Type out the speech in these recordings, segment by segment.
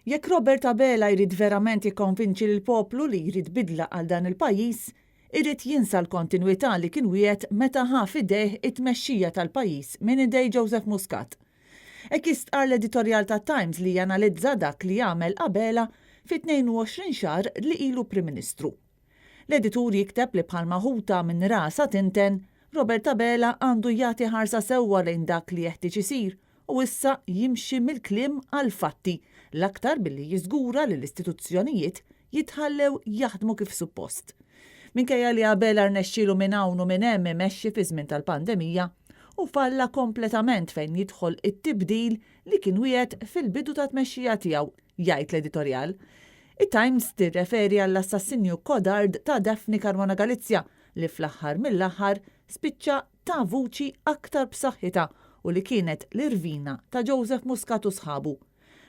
Jekk Robert Abela jrid verament jikkonvinċi lill-poplu li jrid bidla għal dan il-pajjiż, irid jinsa l-kontinwità li kien wiegħed meta ħa f'idejh it-tmexxija tal-pajjiż minn idej Joseph Muscat. Hekk jistqarr l-editorjal tat-Times li janalizza dak li għamel Abela fit-22 xahar li ilu Prim Ministru. L-editur jikteb li bħalma ħuta minn rasha tinten, Robert Abela għandu jagħti ħarsa sewwa lejn dak li jeħtieġ isir u issa jimxi mill-kliem għall-fatti, l-aktar billi jiżgura li l-istituzzjonijiet jitħallew jaħdmu kif suppost. Minkejja li Abela rnexxielu minn hawn u minn hemm imexxi fiż-żmien tal-pandemija, hu falla kompletament fejn jidħol it-tibdil li kien wiegħed fil-bidu tat-tmexxija tiegħu, jgħid l-editorjal. It-Times tirreferi għall-assassinju kodard ta' Daphne Caruana Galizia li fl-aħħar mill-aħħar spiċċa ta vuċi aktar b'saħħitha u li kienet l-irvina ta' Joseph Muscat u sħabu.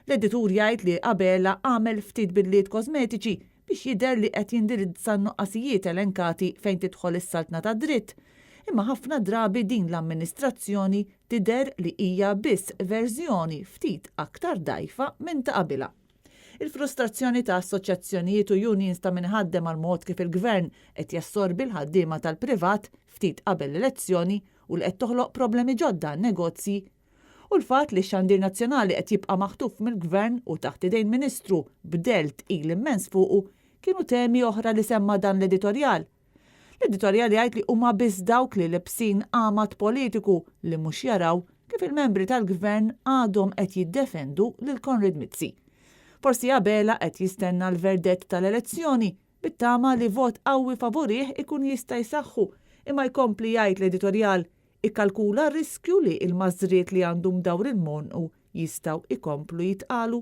L-editur jgħid li Abela għamel ftit bidliet kożmetiċi biex jidher li qed jindirizza n-nuqqasijiet elenkati fejn tidħol is-saltna tad-dritt, imma ħafna drabi din l-amministrazzjoni tidher li hija biss verżjoni ftit aktar dgħajfa minn ta' qabilha. Il-frustrazzjoni ta' assoċjazzjonijiet u unions ta' min iħaddem għall-mod kif il-Gvern qed jassorbi l-ħaddiema tal-privat ftit qabel l-elezzjoni u li qed toħloq problemi ġodda għan-negozji, u l-fatt li x-xandir nazzjonali qed jibqa' maħtuf mill-Gvern u taħt idejn Ministru b'dell tqil immens fuqu kienu temi oħra li semma dan l-editorjal. L-editorjal jgħid li huma biss dawk li lebsin għamad politiku li mhux jaraw kif il-membri tal-Gvern għadhom qed jiddefendu lil Konrad Mizzi. Forsi Abela qed jistenna l-verdett tal-elezzjoni bit-tama li vot qawwi favurih ikun jista' jsaħħu imma jkompli jgħid l-editorjal ikkalkula r-riskju li l-mażriet li għandu mdawrin m'għonqu jistgħu jkomplu jitqalu.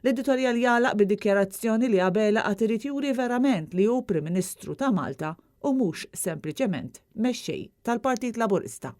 L-editorjal jagħlaq bid-dikjarazzjoni li Abela għad irid juri verament li hu Prim Ministru ta' Malta u mhux sempliċement mexxej tal-Partit Laburista.